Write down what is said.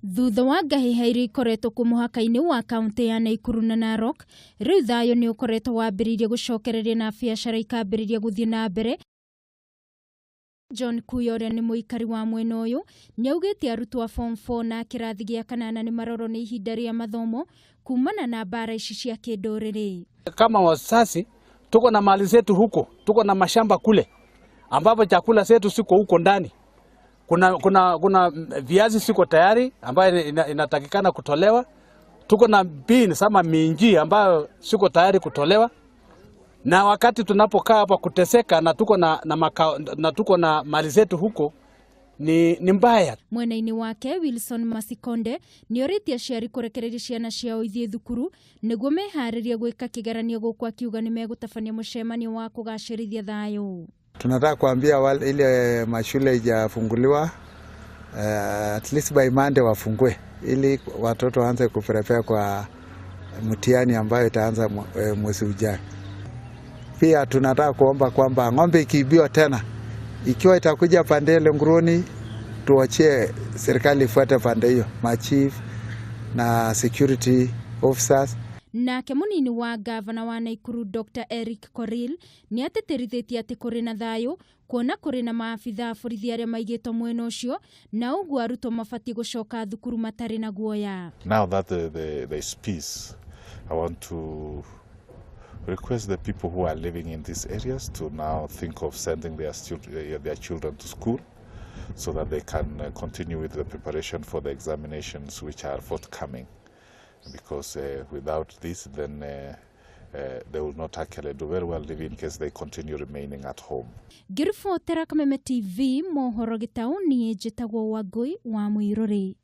Thutha wa ngahĩha iria ikoretwo kuo mũhaka-inĩ wa kaunti ya Naikuru na Narok, rĩu thayũ nĩ ũkoretwo wambĩrĩirie gũcokereria na biacara ikambĩrĩria gũthiĩ na mbere. John Kuya ũrĩa nĩ mũikari wa mwena ũyũ nĩ augĩte arutwo a form 4 na kĩrathi gĩa kanana nĩ marorwo nĩ ihinda rĩa mathomo kumana na mbara ici cia kĩndũrĩrĩ. Kama wazazi tuko na mali zetu huko, tuko na mashamba kule ambapo chakula zetu siko huko ndani. Kuna viazi siko tayari ambayo inatakikana kutolewa. Tuko na beans ama minji ambayo siko tayari kutolewa. Na wakati tunapokaa hapa kuteseka na tuko na makao, na tuko na mali zetu huko ni mbaya. Mwena-inĩ wake Wilson Masikonde nĩ orĩtie aciari kũrekereria ciana ciao ithiĩ thukuru nĩguo meharĩrie gwĩka kĩgeranio gũkũ akiuga nĩ megũtabania mũcemanio wa kũgacĩrithia thayũ. Tunataka kuambia wale ile mashule ijafunguliwa, at least by Monday wafungue ili watoto waanze kuprepare kwa mtihani ambayo itaanza mwezi ujao. Pia tunataka kuomba kwamba ng'ombe ikiibiwa tena, ikiwa itakuja pande ile Nguruni, tuachie serikali ifuate pande hiyo, machief na security officers. Nake munini wa gavana wa Naikuru Dr Eric Korir nĩ atĩtĩrithĩtie atĩ kũrĩ na thayũ kuona kũrĩ na maabitha a borithi arĩa maigĩtwo mwena ũcio na ũguo arutwo mabatiĩ gũcoka thukuru matarĩ na guoya. Now that there is peace, I want to request the people who are living in these areas to now think of sending their children to school so that they can continue with the preparation for the examinations which are forthcoming. Because without this, then they will not actually do very well in case they continue remaining at home. Ngĩribotera Kameme TV mohoro gĩtaũ, niĩ njĩtagwo Wangũi wa Mũirũrĩ.